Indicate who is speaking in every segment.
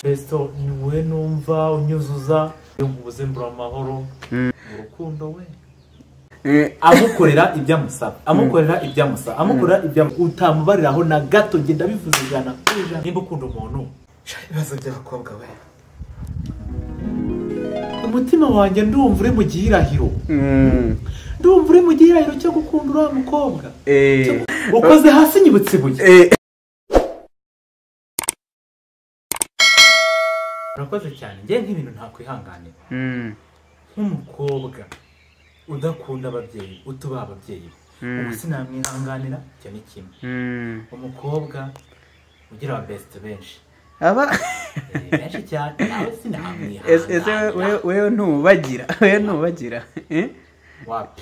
Speaker 1: Besto niwe numva unyuzuza nkubuze mbura amahoro mu rukundo we. Amukorera ibyo amusaba, amukorera ibyo amusaba, amukorera ibyo utamubariraho na gato. Ngenda bivuze 100%. Nimba ukunda umuntu, ibibazo by'abakobwa we. Umutima wanjye ndumva uri mu gihirahiro. Ndumva uri mu gihirahiro cyo gukunda uriya mukobwa. Ukoze hasi nyibutse ibuye. Urakoze cyane. Ngiye nk'ibintu ntakwihanganira. Nk'umukobwa udakunda ababyeyi, utubaha ababyeyi. Ubu sinamwihanganira, icyo ni kimwe. Umukobwa ugira aba best benshi.
Speaker 2: Aba
Speaker 1: benshi cyane, nawe sinamwihanganira.
Speaker 2: Ese wewe ntubagira, wewe ntubagira.
Speaker 1: Wapi?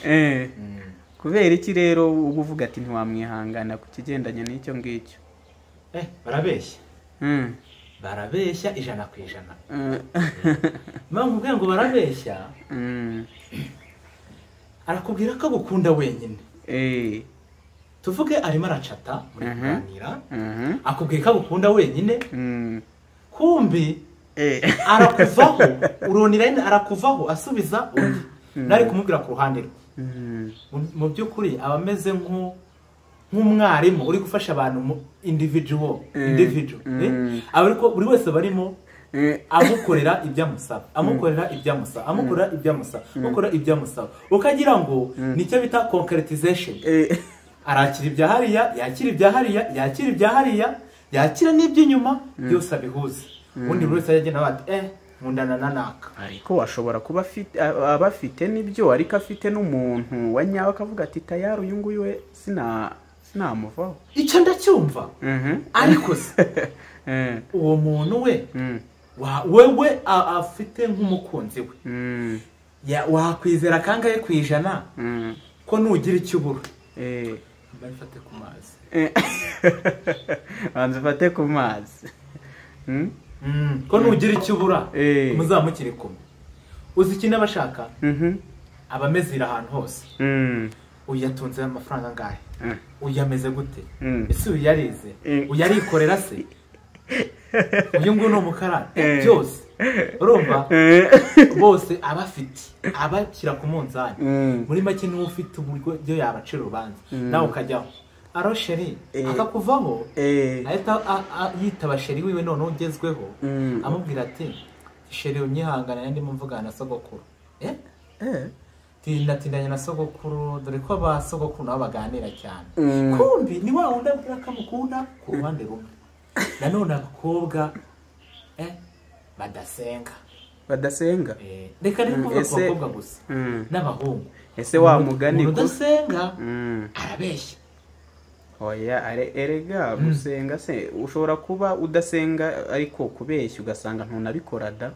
Speaker 2: Kubera iki rero uba uvuga ati ntiwamwihangana ku kigendanye n'icyo ngicyo?
Speaker 1: Barabeshya. Barabeshya 100%. Mpamvu ubwira ngo barabeshya, arakubwira ko agukunda wenyine. Tuvuge arimo aracata muri kuganira, akubwira ko agukunda wenyine, kumbi arakuvaho, uronira arakuvaho asubiza undi. Nari kumubwira ku ruhande rwe. Mu by'ukuri aba ameze nk'umwarimu uri gufasha abantu mu individual. Ariko buri wese barimo amukorera ibyo amusaba, amukorera ibyo amusaba, amukorera ibyo amusaba, amukorera ibyo amusaba, ukagira ngo nicyo bita concretization. Arakira ibya hariya, yakira ibya hariya, yakira ibya hariya, yakira n'iby'inyuma, byose abihuza. Ubundi buri wese agenda ati nkundana na naka.
Speaker 2: Ariko ashobora kuba abafite n'ibyo, ariko afite n'umuntu wa nyawe akavuga ati tayari uyu nguyu we sinamuvaho.
Speaker 1: Icyo ndacyumva. Ariko se uwo muntu we wewe afite nk'umukunzi we, wakwizera kangahe ku 100 ko nugira icyo ubura? Mfate ku mazi.
Speaker 2: Banza ufate ku mazi.
Speaker 1: Ko nugira icyo ubura muzamukire kumwe. Uzi iki n'abashaka abamezira ahantu hose. Uyu yatunze amafaranga angahe? Uyu ameze gute? Ese uyu yarize? Uyu arikorera se? Uyu nguyu ni umukarani. Byose urumva bose abafite abakira ku munzani. Muri make niwe ufite uburyo yabacira urubanza, nawe ukajyaho aro sheri akakuvaho, ahita yitaba sheri wiwe none ugezweho, amubwira ati sheri unyihangana ndimo mvugana na sogokuru. Tindanye na sogokuru, dore ko ba sogokuru nabo baganira cyane. Kumbi ni wa wundi abwira ko amukunda ku ruhande rumwe. Nanone abakobwa badasenga.
Speaker 2: Badasenga?
Speaker 1: Reka rero kuvuga ku bakobwa gusa n'abahungu.
Speaker 2: Ese wa mugani
Speaker 1: ko udasenga arabeshya?
Speaker 2: Oya, erega gusenga se ushobora kuba udasenga ariko kubeshya ugasanga ntunabikora da.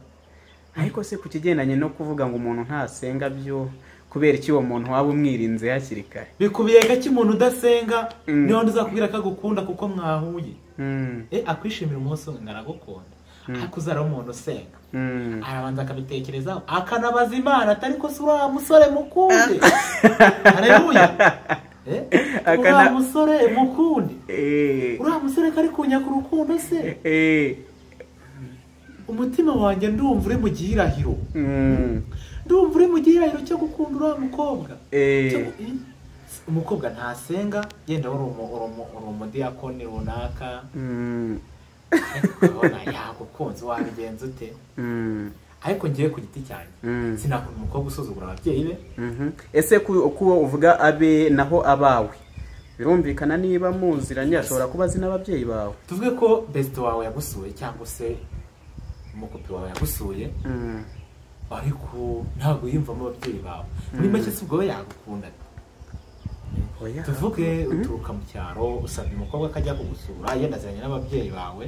Speaker 2: Ariko se ku kigendanye no kuvuga ngo umuntu ntasenga byo, kubera iki uwo muntu waba umwirinze hakiri kare?
Speaker 1: Bikubiye gake umuntu udasenga niyo uzakubwira ko agukunda kuko mwahuye. Akwishimira umunsi umwe aragukunda. Ariko uzara umuntu usenga arabanza akabitekerezaho, akanabaza Imana atari ko se uriya musore mukunde. Haleluya. Uriya musore mukunde. Uriya musore kari kunyaka urukundo se. Umutima wanjye ndumva uri mu gihirahiro. Ndumva uri mu gihirahiro cyo gukunda uriya mukobwa. Umukobwa ntasenga, yenda uri umudiyakoni runaka. Ukabona yagukunze wabigenza ute? Ariko ngiye ku giti cyanjye sinakunda umukobwa usuzugura ababyeyi be.
Speaker 2: Ese kuba uvuga abe naho abawe, birumvikana niba muziranye ashobora kuba azi n'ababyeyi bawe.
Speaker 1: Tuvuge ko best wawe yagusuye cyangwa se umukopi wawe yagusuye, ariko ntabwo yiyumvamo ababyeyi bawe. Muri make si ubwo we yagukunda. Tuvuge uturuka mu cyaro, usabye umukobwa akajya kugusura, yenda aziranye n'ababyeyi bawe,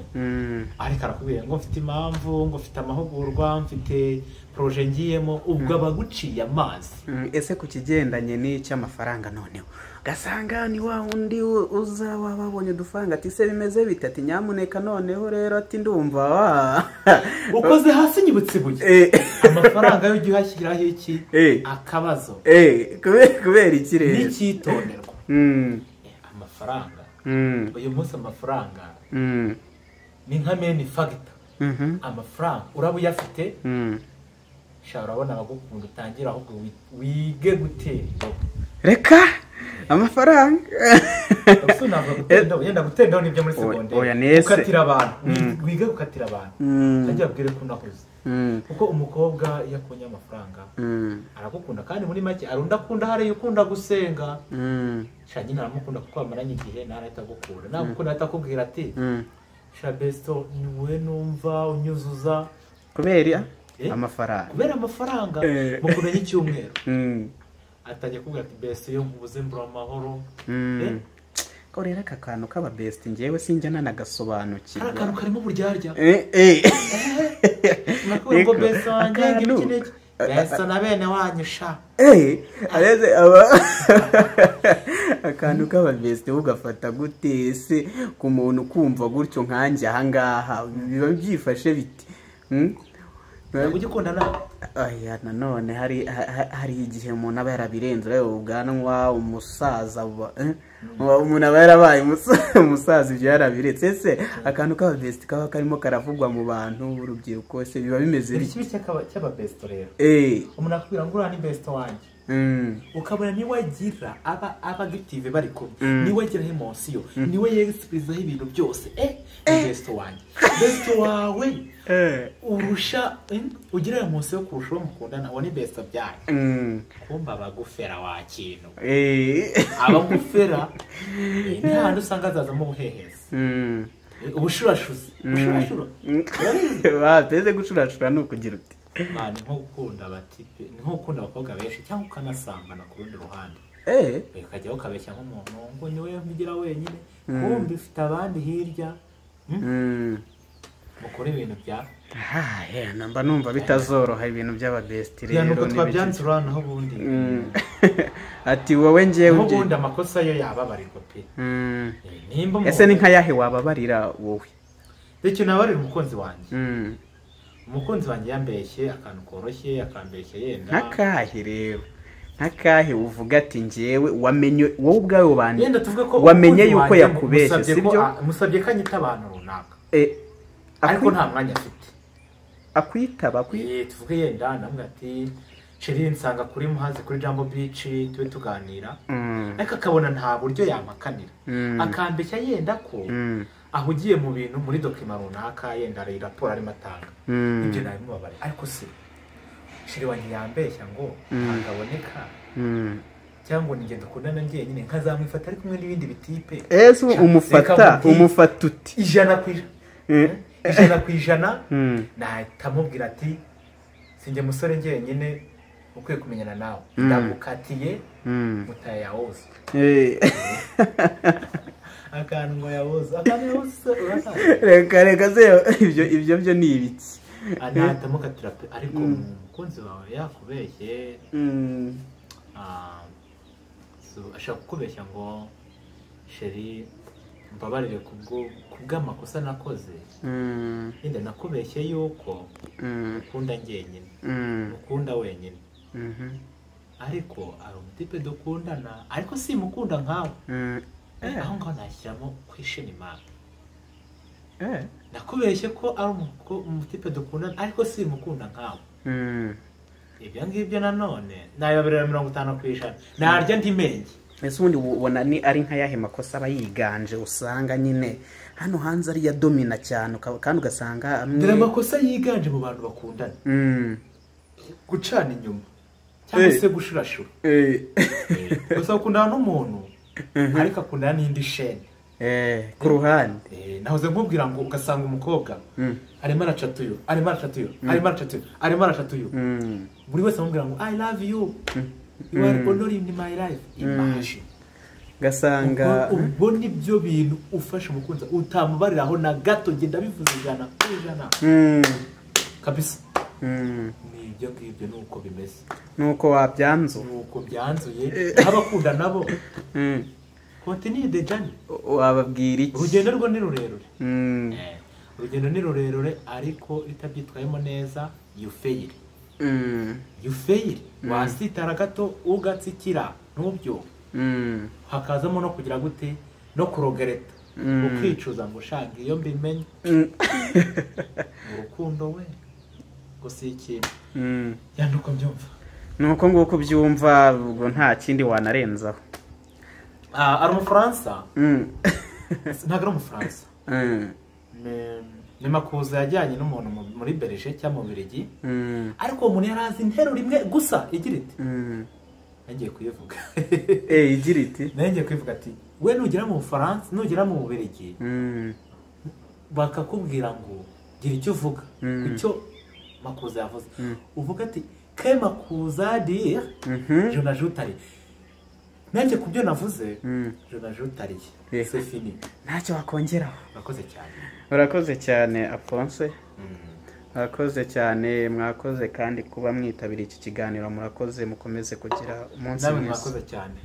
Speaker 1: ariko arakubwira ngo mfite impamvu, ngo mfite amahugurwa, mfite projet ngiyemo, ubwo abaguciye amazi.
Speaker 2: Ese ku kigendanye n'icy'amafaranga noneho ugasanga ni wa wundi uza wababonye udufaranga ati se bimeze bite, ati nyamuneka noneho rero ati ndumva wa
Speaker 1: ukoze hasi nyibutse ibuye. Amafaranga yo ujye uhashyiraho iki? Akabazo.
Speaker 2: Kubera iki rero?
Speaker 1: N'icyitonderwa. Amafaranga. Uyu munsi amafaranga ni nka main factor. Amafaranga uraba uyafite, sha urabona abagukunda utangira ahubwo wige gutera indobo.
Speaker 2: Reka amafaranga.
Speaker 1: Ubuse navuga gutera indobo, yenda gutera indobo nibyo muri segonderi. Gukatira abantu, wige gukatira abantu. Utangira ubwire ko unahuze. Kuko umukobwa iyo akunye amafaranga aragukunda, kandi muri make arunda akunda hariya ukunda gusenga. Sha nyine aramukunda kuko bamaranye igihe ntarahita agukunda. Nagukunda ahita akubwira ati sha besto niwe numva unyuzuza
Speaker 2: kubera amafaranga.
Speaker 1: Kubera amafaranga mukundanye icyumweru. Atangiye kubwira ati besto yo nkubuze mbura amahoro.
Speaker 2: Ko rero aka kantu k'aba best njyewe sinjya nanagasobanukirwa.
Speaker 1: Kari akantu karimo uburyarya. Nakubwiye ngo besto wanjye ngiki n'iki. Besto na bene wanyu sha.
Speaker 2: Areze aba akantu k'aba best ugafata gute se ku muntu kumva gutyo nkanjye aha ngaha biba byifashe biti.
Speaker 1: Ujya ukunda nawe?
Speaker 2: Oya nanone hari igihe umuntu aba yarabirenze, ureba ubwanwa umusaza umuntu aba yarabaye umusaza ibyo yarabiretse. Ese akantu k'aba best kaba karimo karavugwa mu bantu b'urubyiruko se biba bimeze
Speaker 1: bite? Ikibi cy'aba best rero, umuntu akubwira ngo uriya ni best wanjye, ukabona niwe agira aba active bari kumwe, niwe agira emotion, niwe yexprisaho ibintu byose. Ni best wanjye. Best wawe urusha ugira emotion kurusha uwo mukundana, uwo ni best byanyu. Kumba abagufera wa kintu. Abagufera ni handi usanga azazamo ubuhehesi. Ubushurashuzi. Ubushurashura.
Speaker 2: Bateze gushurashura ni ukugira uti
Speaker 1: mani nko gukunda abatipe, ni nko gukunda abakobwa benshi cyangwa ukanasambana ku rundi ruhande. Ukajya ukabeshya nk'umuntu ngo niwe mpigira wenyine, kumbi ufite abandi hirya. Mukora ibintu bya
Speaker 2: namba numva bitazoroha ibintu by'aba best rero.
Speaker 1: Nuko twabyanzura naho bundi.
Speaker 2: Ati wowe ngewe
Speaker 1: ubundi amakosa yo yababarirwa pe. Nimba
Speaker 2: ese ni nka yahe wababarira wowe?
Speaker 1: Icyo nabarira umukunzi wanjye. Umukunzi wanjye yambeshye akantu koroshye, akambeshye yenda.
Speaker 2: Nkakahe rero? Nkakahe uvuga ati ngewe wamenye wowe ubwawe bandi.
Speaker 1: Yenda tuvuge ko
Speaker 2: wamenye yuko yakubeshye sibyo?
Speaker 1: Musabye ko anyita abantu runaka. Ariko nta mwanya afite.
Speaker 2: Akwitaba
Speaker 1: tuvuge yenda namwe ati chéri nsanga kuri Muhazi kuri Jambo Beach tube tuganira. Ariko akabona nta buryo yamakanira. Akambeshya yenda ko ahugiye mu bintu muri document runaka, yenda ari raporo arimo atanga. Ibyo nabimubabare. Ariko se chéri wanjye yambeshya ngo ntaboneka. Cyangwa ni ngendo dukundana njye nyine nkazamwifata ari kumwe n'ibindi bitipe.
Speaker 2: Ese umufata umufata uti
Speaker 1: 100%. 100% nahita mubwira ati sinjye musore njyenyine ukwiye kumenyana nawe, ndagukatiye mutaye yawoze. Akantu ngo yawoze, akantu yawoze
Speaker 2: reka reka se ibyo byo ni ibiki?
Speaker 1: Nahita mukatira pe. Ariko umukunzi wawe yakubeshye, ashaka kukubeshya ngo chéri mbabarire kubw'amakosa nakoze, yenda nakubeshye yuko ukunda njyenyine, ukunda wenyine. Ariko ari umutipe dukundana ariko simukunda nkawe. Aho ngaho nashyiramo kwishima Imana. Nakubeshye ko ari umutipe dukundana ariko simukunda nkawe. Ibyo ngibyo nanone nabibabarira 50%, narya ndi menge.
Speaker 2: Ese ubundi ubona ni ari nka yahe makosa aba yiganje usanga nyine hano hanze ari ya domina cyane, kandi ugasanga amwe
Speaker 1: dore amakosa yiganje mu bantu bakundana, gucana inyuma cyangwa se gushurashura. Gusa ukundana n'umuntu ariko akundana n'indi shene
Speaker 2: ku ruhande.
Speaker 1: Nahoze nkubwira ngo ugasanga umukobwa arimo aracatuyo, arimo aracatuyo, arimo aracatuyo, arimo aracatuyo. Buri wese amubwira ngo I love you. You are honoring my life. Imagine.
Speaker 2: Gasanga
Speaker 1: ubwo nibyo bintu ufasha umukunzi utamubariraho na gato, ngenda bivuze 100%. Kabisa. Ni ibyo ngibyo nuko bimeze.
Speaker 2: Nuko wabyanzu.
Speaker 1: Nuko byanzuye. Abakunda nabo. Continue the journey.
Speaker 2: Wababwira iki?
Speaker 1: Urugendo rwo ni rurerure. Urugendo ni rurerure ariko itabyitwayemo neza you fail. You fail. Wasitara gato ugatsikira ntubyo. Hakazamo no kugira gute no kurogereta. Ukicuza ngo ushaka iyo mbimenye urukundo we ngo si ikintu. Ya, nuko mbyumva.
Speaker 2: Nuko nguko ubyumva, ubwo nta kindi wanarenzaho.
Speaker 1: Ari umufaransa. Ntabwo ari umufaransa. Ni Makuza yajyanye n'umuntu muri Belge cyangwa mu Bubiligi. Ariko uwo muntu yari azi interuro imwe gusa igira iti, nagiye kuyivuga.
Speaker 2: Igira iti?
Speaker 1: Nagiye kuyivuga ati we nugera mu Bufaransa, nugera mu Bubiligi, bakakubwira ngo gira icyo uvuga ku cyo Makuza yavuze, uvuga ati que Makuza dire, je n'ajoute rien. Nanjye ku byo navuze, je n'ajoute rien. C'est fini.
Speaker 2: Ntacyo wakongeraho.
Speaker 1: Urakoze cyane.
Speaker 2: Urakoze cyane Alphonse. Murakoze cyane, mwakoze kandi kuba mwitabiriye iki kiganiro. Murakoze, mukomeze kugira umunsi
Speaker 1: Namwe
Speaker 2: mwiza.
Speaker 1: Mwakoze cyane.